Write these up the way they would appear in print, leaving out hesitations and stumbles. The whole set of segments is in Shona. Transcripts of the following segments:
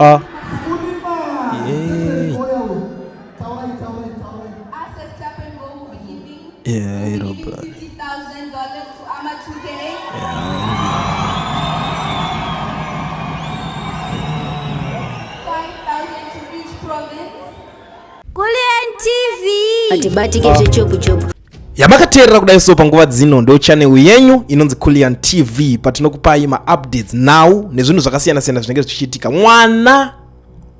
Ah. Yeah. Yeah, irobbery. Kulliant TV. Atibatike zvechopu chopu. Yamakateerera kudai so panguva dzino ndo channel yenyu inonzi Kulliant TV, patinokupai maupdates now nezvinhu zvakasiyana siyana zvinenge zvichiitika. Mwana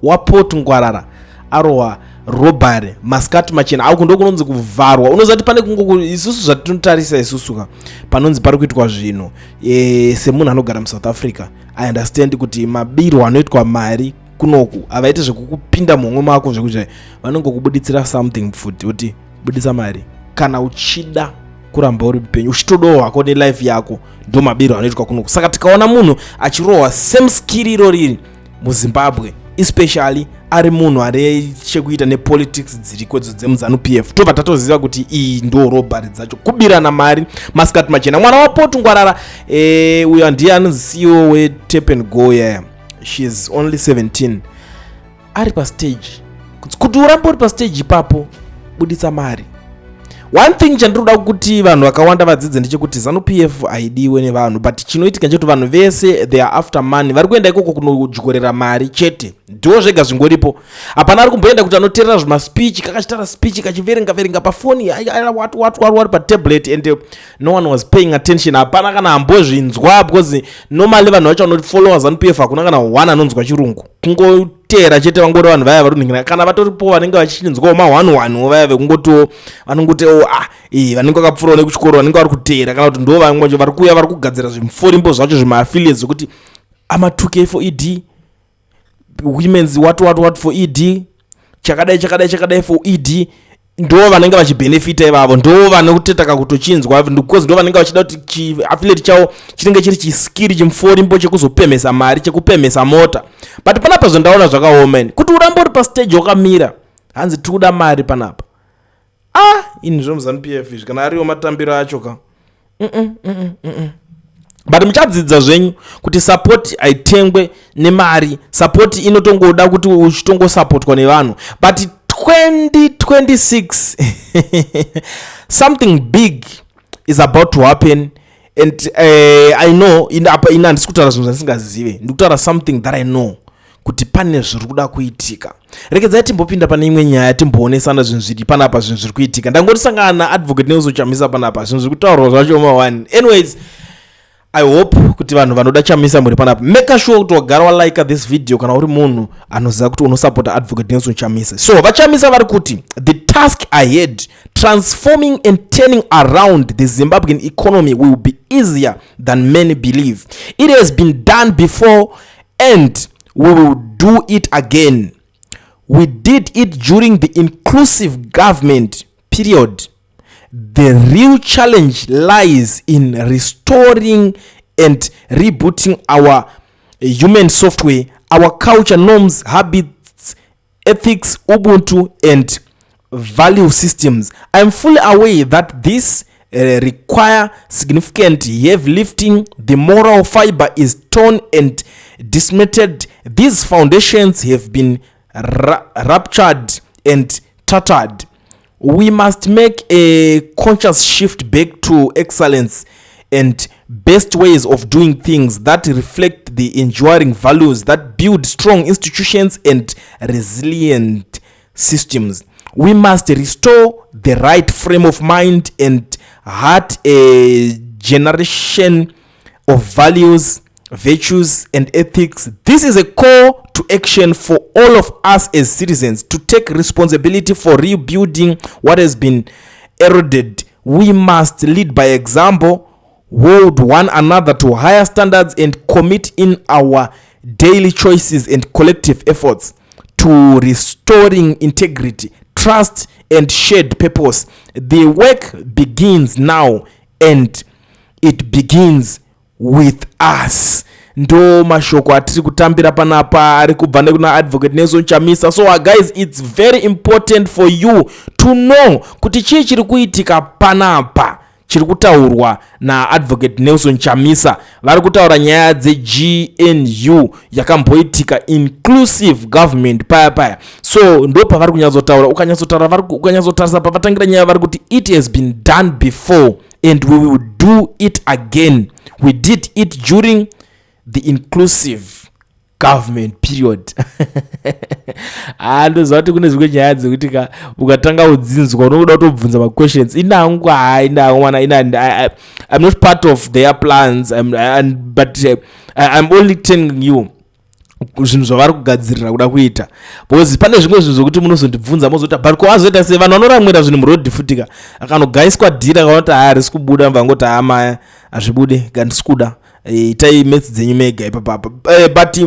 waPot Ngwarara arohwa robbery masikati machena auku ndokunonzi kuvharwa. Unoziva kuti pane kungo isusu zvatinotarisa isusu ka panonzi pari kuitwa zvinhu e, semunhu anogara muSouth Africa, I understand kuti mabirwo anoitwa mari kunoku havaiti zvekukupinda muhomwe mako zvekuti vanongokubuditsira something futi kuti buditsa mari kana uchida kuramba uri mupenyu uchitodawo hako nelife yako. Ndo mabiro anoitwa kunoku. Saka tikaona munhu achirohwa same skill iro riri muZimbabwe, especially ari munhu ari chekuita nepolitics dziriko idzo dzemuZanu PF, tobva tatoziva kuti iyi ndo robbery dzacho, kubirana mari masikati machena. Mwana waPot Ngwarara, uyo ndiye anonzi CEO weTap and Go. Yeah, she is only 17, ari pastage. Kuti urambe uri pastage ipapo, buditsa mari. One thing chandinoda kuti vanhu vakawanda vadzidze ndechekuti ZANU PF haidiwe nevanhu, but chinoitika ndechekuti vanhu vese, they are after money. Vari kuenda ikoko kunodyorera mari chete, ndo zvega zvingoripo. Hapana ari kumboenda kuti anoteerera zvimaspeech, kakachitara speech, kachiverenga verenga pafoni, what what what what, patablet, and no one was paying attention. Hapana kana ambozvinzwa, because normally vanhu vacho vanofollowa ZANU PF hakuna kana one anonzwa chirungu, kungoteera chete. Vangori vanhu vaya vari kuningira, kana vatoripo vanenge vachinzwawo ma1 1 vaya vekungotiwo vanongoti o ah, vanenge vakapfuurawo nekuchikoro, vanenge vari kuteera, kana kuti ndo vamwe vari kuuya vari kugadzira zvimuforimbo zvacho, zvimaaffiliates zvekuti ama 2K for ED, women's what what what for ED, chakadai chakadai chakadai for ED. Ndo vanenge vachibhenefita ivavo, ndo vane kutetaka kutochinzwa, because ndo vanenge vachida kuti chiaffiliate chavo chinenge chiri chiskiri, chimuforimbo chekuzopemhesa mari, chekupemhesa mota. But panapa zvandaona zvakaoma ini, kuti urambe uri pastage wakamira, hanzi tiri kuda mari panapa. Ah, ini zvemuZANU PF izvi, kana ariwo matambiro acho ka, But muchadzidza zvenyu kuti support haitengwe nemari. Support inotongoda kuti uchitongosapotwa nevanhu. But 2026, something big is about to happen, and I know apa ini handisi kutaura zvinhu zvandisingazive, ndiri kutaura something that I know kuti pane zviri kuda kuitika. Rekedzai timbopinda pane imwe nyaya, timboonesana zvinhu zviri panapa, zvinhu zviri kuitika. Ndangotisangana naAdvocate Nelson Chamisa panapa, zvinhu zviri kutaurwa zvacho ma1. Anyways, I hope kuti vanhu vanoda Chamisa muri panapa. Make sure kuti wagara walike this video kana uri munhu anoziva kuti unosapota Advocate Nelson Chamisa. So vaChamisa vari kuti the task ahead, transforming and turning around the Zimbabwean economy, will be easier than many believe. It has been done before and we will do it again. We did it during the inclusive government period. The real challenge lies in restoring and rebooting our human software, our culture, norms, habits, ethics, ubuntu and value systems. I'm fully aware that this require significant heavy lifting. The moral fiber is torn and decimated. These foundations have been ruptured and tattered. We must make a conscious shift back to excellence and best ways of doing things that reflect the enduring values that build strong institutions and resilient systems. We must restore the right frame of mind and heart, a generation of values, virtues and ethics. This is a call to action for all of us as citizens to take responsibility for rebuilding what has been eroded. We must lead by example, hold one another to higher standards and commit in our daily choices and collective efforts to restoring integrity, trust and shared purpose. The work begins now and it begins with us. Ndo mashoko atiri kutambira panapa ari kubva nekuna Advocate Nelson Chamisa. So guys, it's very important for you to know kuti chii chiri kuitika panapa. Chiri kutaurwa naAdvocate Nelson Chamisa, vari kutaura nyaya dzeGNU yakamboitika, inclusive government paya paya. So ndo pavari kunyatsotaura. Ukanyatsotaura, ukanyatsotarisa pavatangira nyaya, vari kuti, "It has been done before and we will do it again. We did it during the inclusive government period." Ha, ndoziva kuti kune zvimwe nyaya dzekuti ka ukatanga kudzinzwa unokuda kutobvunza maquestions. Inangu, hai, inangu mwana ina, I'm not part of their plans, but I'm only telling you zvinhu zvavari kugadzirira kuda kuita, because pane zvimwe zvinhu zvokuti munozondibvunza mozoti, "But ko azoita sei?" Vanhu vanoramwira zvinhu murodhi futika. Akanogaiswa dhiri, akaona kuti haya harisi kubuda, vangoti, "Hamaya, hazvibude, gandisi kuda, itai maths dzenyu mega ipapapa." But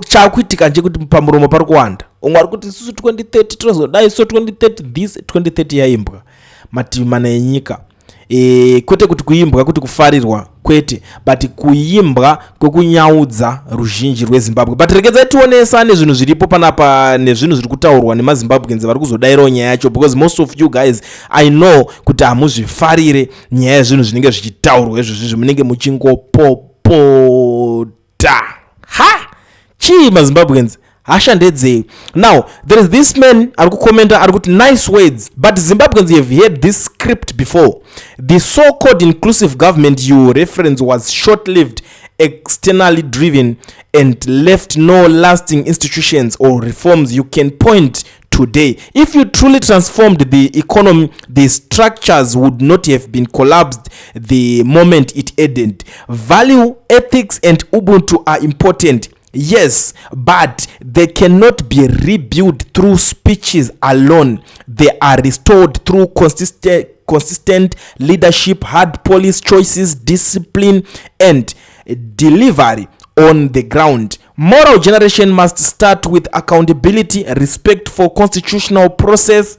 chakuitika ndechekuti pamuromo pari kuwanda. Umwe ari kuti, "Isusu 2030 tinozodai, so 2030 this, 2030." Yaimbwa mativi mana enyika. Kwete kuti kuimbwa kuti kufarirwa, kwete, but kuimbwa kwekunyaudza ruzhinji rweZimbabwe. But regedzai tionesane zvinhu zviripo panapa nezvinhu zviri kutaurwa nemaZimbabweans vari kuzodayirawo nyaya yacho, because most of you guys, I know kuti hamuzvifarire nyaya yezvinhu zvinenge zvichitaurwa izvozvizvi, munenge muchingopopota. Ha, chii maZimbabweans, hasha ndedzei? Now there is this man ari kukomenta, ari kuti, "Nice words, but Zimbabweans have heard this script before. The so called inclusive government you reference was short lived, externally driven and left no lasting institutions or reforms you can point today. If you truly transformed the economy, the structures would not have been collapsed the moment it ended. Value, ethics and ubuntu are important, yes, but they cannot be rebuilt through speeches alone. They are restored through consistent leadership, hard policy choices, discipline and delivery on the ground. Moral generation must start with accountability, respect for constitutional process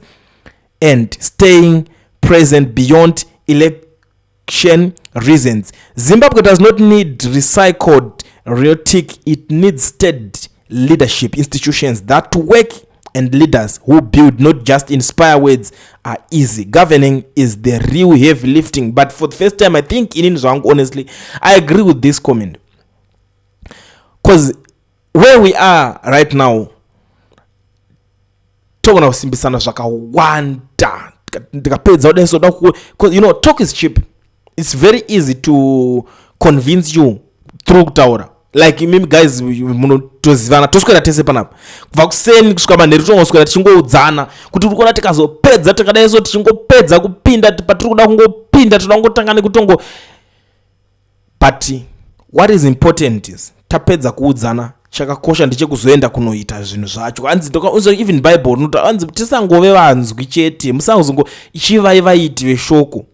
and staying present beyond election reasons. Zimbabwe does not need recycled rhetoric. It needs steady leadership, institutions that work and leaders who build, not just inspire. Words are easy. Governing is the real heavy lifting." But for the first time, I think inini zvangu, honestly, I agree with this comment, because where we are right now, togona kusimbisana zvakawanda. Ndikapedza kudai so da, talk is cheap. It's very easy to convince you through kutaura. Like imimi guys munotozivana, toswera tese panapa kubva kuseni kusvika manheru, tongoswera tichingoudzana kuti uri kuona tikazopedza tikadai so, tichingopedza kupinda patiri kuda kungopinda, toda kungotanga nekutongo. But what is important is tapedza kuudzana, chakakosha ndechekuzoenda kunoita zvinhu zvacho. Hanzi even Bible rinoti, hanzi tisangove vanzwi chete, musangozongo ichivai vaiti veshoko.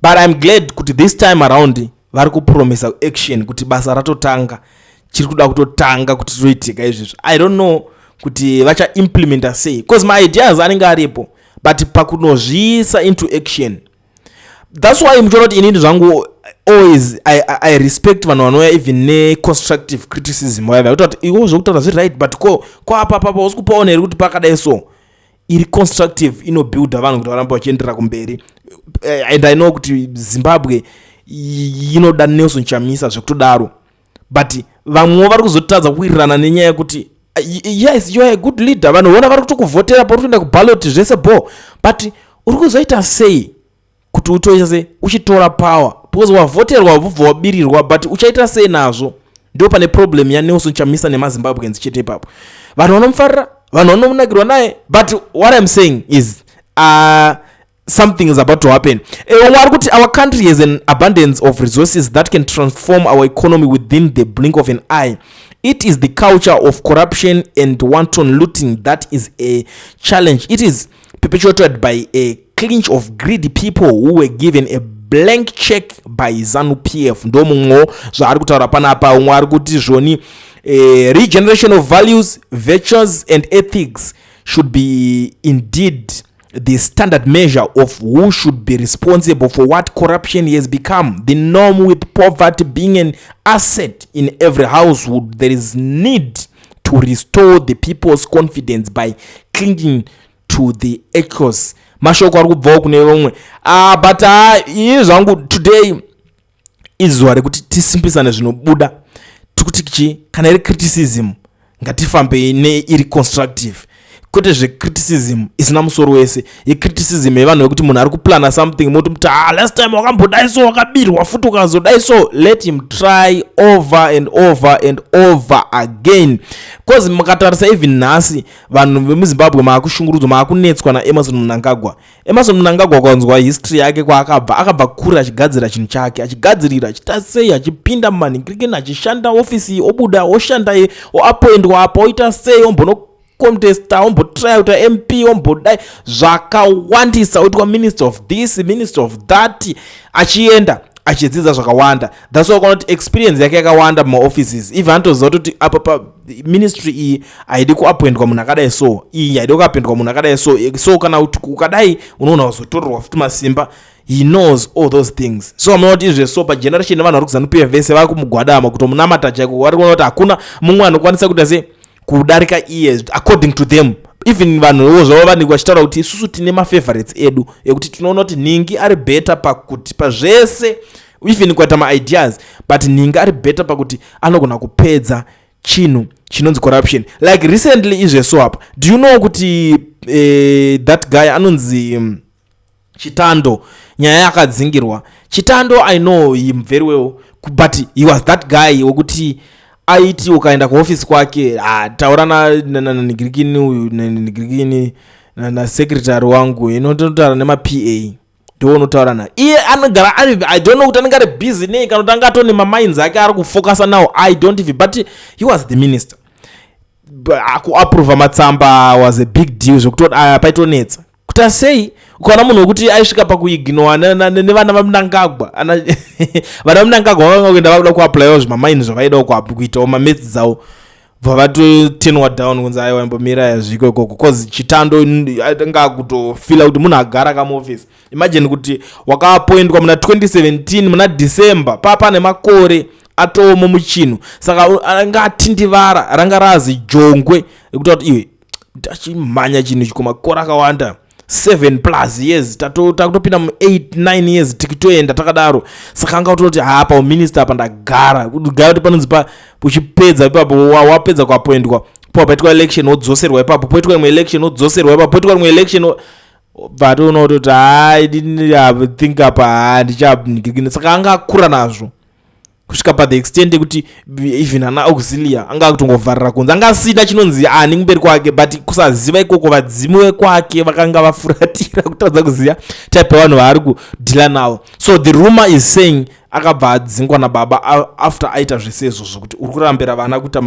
But I'm glad kuti this time around vari kupromisa action, kuti basa ratotanga, chiri kuda kutotanga kuti toitika izvezvi. I don't know kuti vachaimplementa sei, because maideas anenge aripo, but pakunozviisa into action, that's why muchiona kuti inini zvangu always I respect vanhu vanouya even neconstructive criticism, waiva kuti iwo zvokutaura zviri right, but ko apa usi kupaona here kuti pakadai? So iri constructive inobuilda vanhu kuti varambe vachienderera kumberi. And I know kuti Zimbabwe inoda Nelson Chamisa zvekutodaro, but vamwewo vari kuzotadza kuwirirana nenyaya yekuti, yes, you are a good leader, vanhu vona vari kutokuvhotera pauri kuenda kuballot, zvese bo, but uri kuzoita sei kuti utoita sei uchitora power? Because wavhoterwa, wabva wabirirwa, but uchaita sei nazvo? Ndo pane problem yaNelson Chamisa nemaZimbabweans chete ipapo. Vanhu vanomufarira, vanhu vanomunakirwa naye, but what I'm saying is something is about to happen. Umwe ari kuti, "Our country has an abundance of resources that can transform our economy within the blink of an eye. It is the culture of corruption and wanton looting that is a challenge. It is perpetuated by a clinch of greedy people who were given a blank check by ZANU PF." Ndo mumwewo zvaari kutaura panapa. Umwe ari kuti zvoni, "Regeneration of values, virtues and ethics should be indeed the standard measure of who should be responsible for what. Corruption has become the norm, with poverty being an asset in every household. There is need to restore the people's confidence by clinging to the ethos. Mashoko ari kubvawo kune vamwe. But ini zvangu, today izuva rekuti tisimbisane zvinobuda. Tikuti chi kana iri criticism, ngatifambei neiri constructive, kwete zvecriticism isina musoro wese, yecriticism yevanhu vekuti munhu ari kuplana something, moti muti, "Ah, last time wakambodai so, wakabirwa futi, ukazodai so." Let him try over and over and over again, because mukatarisa even nhasi, vanhu vemuZimbabwe maakushungurudzwa, maakunetswa naEmmerson Mnangagwa. Emmerson Mnangagwa, ukanzwa history yake, kwaakabva, akabva kure achigadzira chinhu chake, achigadzirira, achiita sei, achipinda mumanhingirikeni, achishanda ofisi, obuda, oshanda, oappointwa apa, oita sei, ombonocontesta, ombotrya kuita MP, ombodai zvakawandisa, oitwa minister of this, minister of that, achienda achidzidza zvakawanda. That's why ukaona kuti experience yake yakawanda mumaoffices. Even anotoziva kuti apa pa ministry iyi haidi kuappointwa munhu akadai so, iyi haidi kuappointwa munhu akadai so. So kana kuti ukadai, unoona kuzotorerwa futi masimba. He knows all those things. So amuona kuti izve so pageneration yevanhu vari kuZANU PF vese vari kumugwadama, kutomunamata chaiko. Vari kuona kuti hakuna mumwe anokwanisa kuita sei kudarika iye, according to them. Even vanhuwo zvavo vanenge vachitaura kuti isusu tine mafavorites edu, ekuti tinoona kuti nhingi ari better pakuti pazvese, even kuita maideas, but nhingi ari better pakuti anogona kupedza chinhu chinonzi corruption. Like recently izveso apa, do you know kuti that guy anonzi Chitando, nyaya yakadzingirwa Chitando? I know him very well, but he was that guy wekuti aiti ukaenda kuofisi kwake, ah, taura nanigirikini uyu, nigirikini nasecretary wangu, inototaura nemaPA, ndo unotaura naye. Iye anogara ari, I don't know kuti anenge ari busy nei, kana kuti anga atone maminds ake ari kufocusa nawo, I don't even, but he was the minister. Kuapprova matsamba was a big deal, zvekutoti aya paitonetsa kuti asei. Ukaona munhu wekuti aisvika pakuignora nevana vaMnangagwa, vana vaMnangagwa vanga kuenda vakuda kuapplyawo zvimamaini zvavaidawo kuitawo mamets dzavo, bva vatotenwa down kunzi, "Aiwa, imbomira yazviko ikoko," 'cause Chitando anga akutofeela kuti munhu agara kamuofisi. Imagine kuti wakaappointwa muna 2017 muna December, papa nemakore atomo muchinhu. Saka anga atindivara, ranga razi jongwe rekuti kuti iwe tachimhanya chinhu ichi kumakore akawanda, 7 plus years, takutopinda mu8 9 years tikitoenda takadaro. Saka anga kutoti, "Ha, pauminista apa ndagara gara." Kuti panonzi pa uchipedza ipapo, wapedza kuappointwa, po paitwa election, wodzoserwa ipapo, poitwa imwe election, wodzoserwa ipapo, poitwa imwe election, bva toona kutoti, "Hai, think apa handichanigirikini." Saka anga akura nazvo kusvika pa the extent yekuti even ana Auxilia anga akutongovharira kunze, anga asina chinonzi ani kumberi kwake. But kusaziva ikoko, vadzimu vekwake vakanga vafuratira kutadza kuziva type yevanhu vaari kudeala navo. So the rumor is saying akabva adzingwa nababa after aita zvese izvozvo, kuti uri kurambira vana kuita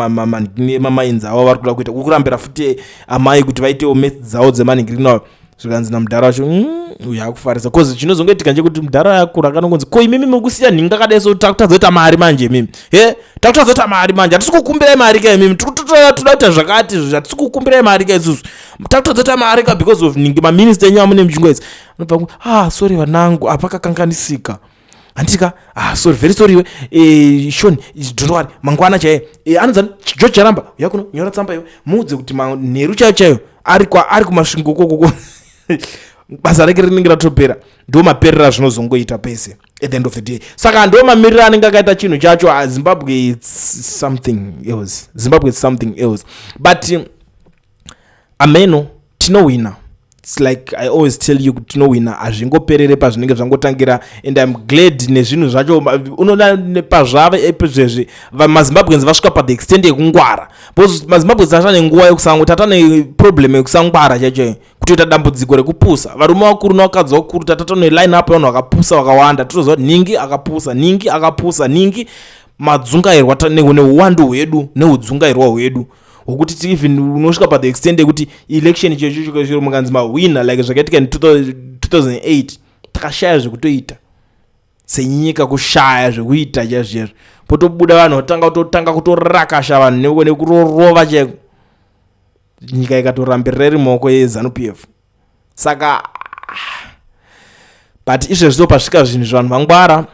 mamainzi avo vari kuda kuita, uri kurambira futi amai kuti vaitewo maths dzavo dzemanhingiriki nawo. Zvikanzi namudhara wacho, uyu akufarisa," 'cause chinozongoitika ndechekuti mudhara yakura akanongonzi, "Ko imimi mukusiya nhingi akadai so, takutadza kuita mari manje imimi? He, takutadza kuita mari manje. Hatisi kukumbirai mari ka imimi, toda kuita zvakati, hatisi kukumbirai mari ka isusu. Takutadza kuita mari ka because of nhingi, maminista enyu amune muchingoidzi." Anobva, "Ah, sorry vanangu, apakakanganisika, handika. Ah, sorry, very sorry iwe. Shon, don't worry, mangwana chaiye anonzani George Charamba uya kuno, nyora tsamba iwe, muudze kuti manheru chaiyo chaiyo ari ari kuMasvingo kokoko, basa rake rinenge ratopera." Ndo maperero azvinozongoita pese at the end of the day. Saka ndo mamiriro anenge akaita chinhu chacho. Ah, Zimbabwe, it's something else. Zimbabwe is something else, but ameno tinowina. It's like I always tell you kuti tinowina, hazvingoperere pazvinenge zvangotangira. And I'm glad nezvinhu zvacho. Unoona pazvava izvezvi, maZimbabweans vasvika pa the extent yekungwara, because maZimbabweans ata nenguva yekusango tata neproblem yekusangwara chaicho, kutoita dambudziko rekupusa. Varume vakuru nevakadzi vakuru, tatata neline up yevanhu vakapusa vakawanda. Totoziva kuti nhingi akapusa, nhingi akapusa, nhingi madzungairwa neuwandu hwedu neudzungairwa hwedu hwokuti even unosvika pa the extent yekuti election checho chiro mukanzi mahwina, like zvakaitika in 2008, takashaya zvekutoita senyika, kushaya zvekuita chaizvo chaizvo. Potobuda vanhu votanga kutotanga kutorakasha vanhu nekurorova chaiko, nyika ikatorambirira iri maoko eZANU PF. Saka, but izvezvi pasvika zvinhu, zvanhu vangwara.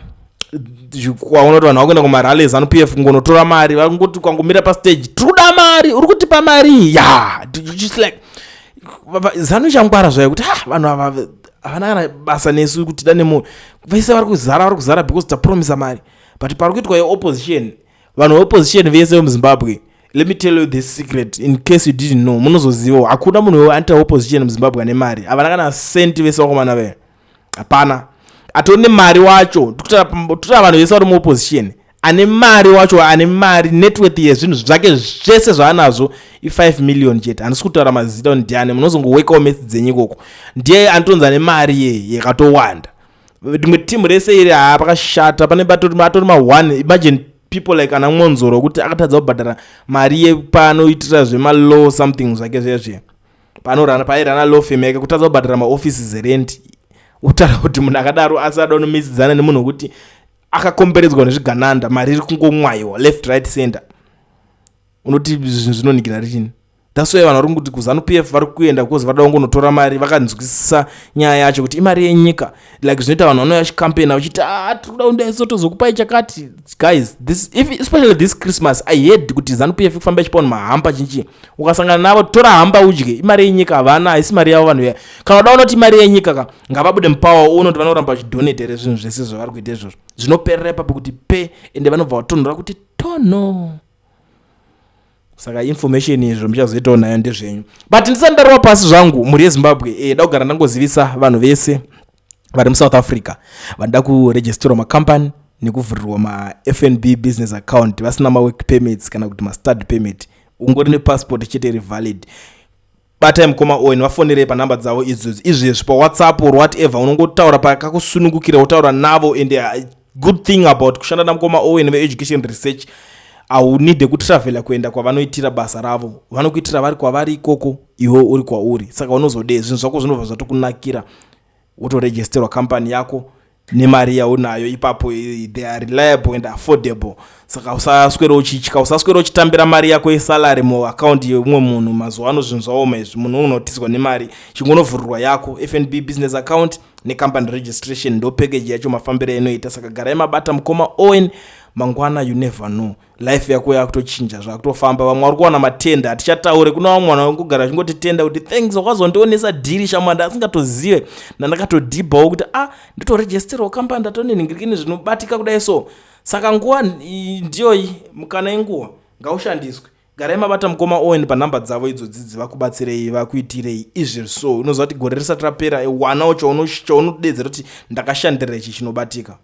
Kwaona kuti vanhu vakuenda kumarally eZANU PF kungonotora mari, vangoti kwangomira pastage, "Tiri kuda mari, uri kutipa mari ya." Just like Zanu ichangwara zvayo kuti ha, vanhu ava havana kana basa nesu kuti da nemoyo. Vese vari kuzara, vari kuzara because tapromisa mari. But pari kuitwa yeopposition, vanhu veopposition vese vemuZimbabwe, let me tell you this secret in case you didn't know, munozozivawo, hakuna munhu anoita opposition muZimbabwe ane mari. Havana kana senti vese vakomana vaya, hapana atori nemari wacho. Tikutora vanhu vese vari muopposition, ane mari wacho, ane mari, net worth yezvinhu zvake zvese zvaanazvo i5 million chete. Handisi kutaura mazita kuti ndiani, munozongowekawo maths dzenyu ikoko. Ndiye anotonzi ane mari ye yakatowanda. Rimwe timu rese iri, haa, pakashata. Pane atori ma1. Imagine people like ana Mwonzoro, kuti akatadza kubhadhara mari yepanoitira zvemalaw something zvake zvezve, panorana, pairana law firm yake, kutadza kubhadhara maoffices rent. Utaura kuti munhu akadaro asi ada unomisidzana nemunhu wekuti akakomberedzwa nezvigananda, mari iri kungomwayiwa left, right, center. Unoti zvinhu zvinonikira richini? That's why vanhu vari kuti kuZANU PF vari kuenda, because varida kungonotora mari. Vakanzwisisa nyaya yacho kuti imari yenyika. Like zvinoita vanhu vanouya chikampena vachiti, "Ah, tiri kuda kundaiso, tozokupai chakati." Guys, this, if, especially this Christmas, I heard kuti ZANU PF kufamba ichipa vanhu mahamper chinchi. Ukasangana navo, tora hamper udye. Imari yenyika, havana, haisi mari yavo vanhu vaya. Kana uda unoti imari yenyika ka, ngavabude mupower, uone kuti vanoramba vachidonate here. Zvinhu zvese zvavari kuita izvozvo zvinoperera ipapo kuti pe, ende vanobva vatonhora kuti tono. Saka information izvo muchazoitawo nayo ndezvenyu. But ndisati ndarova pasi zvangu, mhuri yeZimbabwe, da kugara ndangozivisa vanhu vese vari muSouth Africa vanoda kuregisterwa macompany nekuvhurirwa maFNB business account, vasina mawork permits kana kuti mastudy permit, ungori nepassport chete iri valid, batai mukoma Owen, vafonerei panhamba dzavo idzodzo izvezvi paWhatsApp or whatever. Unongotaura pakakusunungukira, wotaura navo. And good thing about kushanda namukoma Owen veEducation Research, haunidhe kutravhela kuenda kwavanoitira basa ravo. Vanokuitira vari kwavari ikoko, iwe uri kwauri. Saka unozodei, zvinhu zvako zvinobva zvatokunakira, wotoregisterwa kambani yako nemari yaunayo ipapo. They are reliable and affordable. Saka usaswera uchitya, usaswera uchitambira mari yako yesalary muakaunti yeumwe munhu. Mazuva ano zvinhu zvaoma izvi, munhu unotizwa nemari. Chingonovhurirwa yako FNB business account necompany registration, ndo package yacho mafambiro inoita. Saka garai mabata mukoma Owen. Mangwana you never know, life yako yakutochinja, zvakutofamba. Vamwe vari kuwana matenda, hatichataure. Kuna vamwe vanhu vangogara vachingotitenda kuti, "Thanks, wakazondionesa deal shamwanda." Asingatozive nandakatodhibhawo kuti, "A, ah, nditoregisterwa kambani, ndatonenhingirikini zvinobatika kudai." So saka nguva ndiyoyi, mukana inguva ngaushandiswe. Garai mabata mukoma Owen panhamba dzavo idzodzidzi, vakubatsirei, vakuitirei izvi. So unoziva kuti gore risati rapera, wanawo chaunodedzera kuti ndakashandira ichi chinobatika.